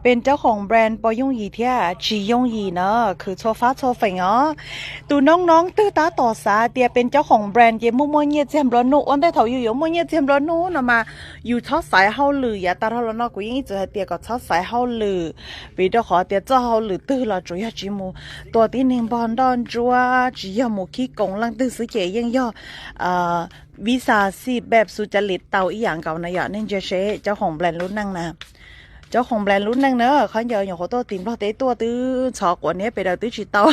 Pes cov khoom brand puas yooj yim thiab? Tsis yooj yim na, khwv txhua fab txhua feem os. Tus noob noob twg tab tom xav tias pes cov khoom brand ces muaj muaj nyiaj txiag nplua nuj, ua ntej thaum yus yuav muaj nyiaj txiag nplua nuj no mas yus txhob xaiv hauj lwm. Yav tas dhau los no kuv yeej ib txwm hais tias kom txhob xaiv hauj lwm, vim rau qhov tias txoj hauj lwm twg los tsuas yog tsis mus tua tib neeg npog nroj ntsuab, tsis yog mus khib koom leej twg xwb ces yeej yog visa xij beb xu ca li tau ib yam nkaus na yom. Nej ntsia seb cov khoom brand lub neej na, cov khoom brand lub neej na, qhov ncauj nyuam qhuav tuaj tim Nplog teb tuaj twb ntxhov quav niab pes daws twb tsis tau,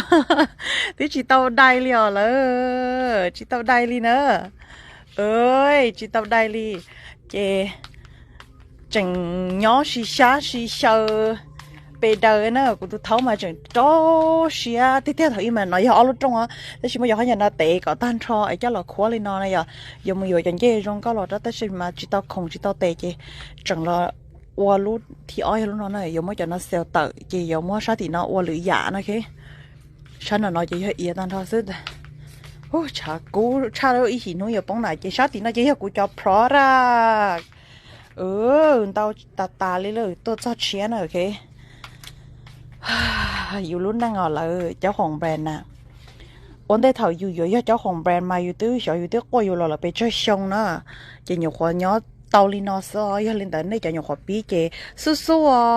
twb tsis tau dai li os lawm, tsis tau dai li na. Tsis tau dai li. Ces tseem nyob si xyab si xyaw pes daws na, kuv tus thaub mas tseem rau siab tiag tiag. Thaum ub mas no yog ob lub rooj os, tab sis muab cov qhov ncauj no tev kom tag nrho es coj los khuab li no na yom. Yuav mus yuav cov ncej zoo nkauj los rau tab sis mas tsis tau khoom tsis tau tes ces tseem los ua lub thib ob yog lub no na, yuav muab cov no xaws tawm ces yuav muab sab tim no ua lwm yam no. Sab no no ces yog iav tag nrho xwb. Tshav kub tshaj, ib him hnub yuav poob na. Ces sab tim no ces yog kuv cov product ntau tas tas li lawm, tuaj txog tshiab na. Yus lub neej os lawm, cov khoom brand na, ua ntej thaum yus yuav yog cov khoom brand mas yus twb xyov yus twb quaj yus los lawm pes tsawg xyoo na. Ces nyuam qhuav nyob tau li no xwb os. Yog li ntawd nej cov nyuam qhuav pib ces xub xub